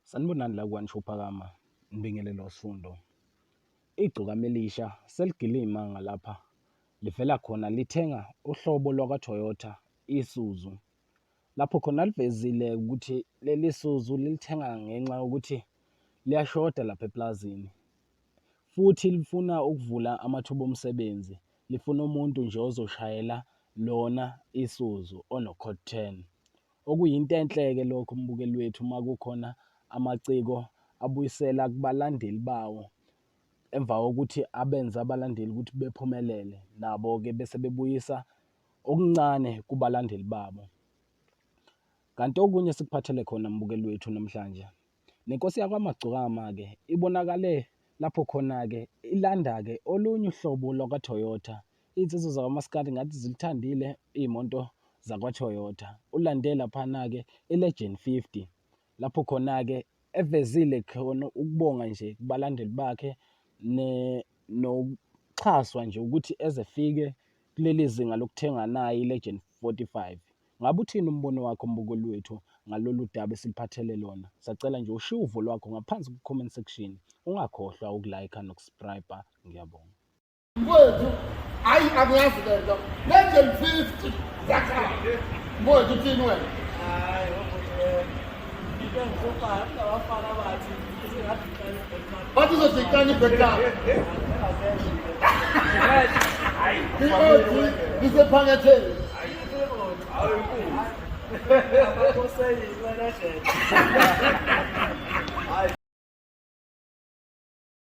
Sanibonani la kwaNsho Phakama, ngibingelele Sifundo. Igcokama elisha seligilima ngalapha livela khona lithenga uhlobo lwakwaToyota Isuzu. Lapho khona livezile ukuthi leli Isuzu lilithenga ngenxa yokuthi liyashoda lapha eplazini futhi lifuna ukuvula amathuba omsebenzi, lifuna umuntu nje ozoshayela lona Isuzu ono-code 10. Okuyinto enhle-ke lokho mbukeli wethu uma kukhona amaciko abuyisela kubalandeli bawo emva kokuthi abenze abalandeli ukuthi bephumelele nabo-ke bese bebuyisa okuncane kubalandeli babo. Kanti okunye esikuphathele khona mbukeli wethu namhlanje, nenkosi yakwaMagcokama-ke ibonakale lapho khona-ke ilanda-ke olunye uhlobo lwakwaToyota. Iy'nsizwa zakwaMaskandi ngathi zilithandile iy'moto zakwaToyota. Ulande laphana-ke i-Legend 50 lapho khona-ke evezile khona ukubonga nje kubalandeli bakhe nokuxhaswa nje ukuthi ezefike kuleli zinga lokuthenga naye i-Legend 45. Ngabe uthini umbono wakho mbukeli wethu ngalolu daba esiliphathele lona? Sacela nje ushiye uvo lwakho ngaphansi ku-comment section. Ungakhohlwa uku-like noku-subscribe. Ngiyabonga. Mfowethu, hayi angiyazi le nto. Legend 50 zakhaya. Mfowethu uthini wena? Hayi, eh, into engihluphayo kunabafana abathi isingadikani ibhekana. Bathi uzodikana ibhekana. I-OG isephaketheni.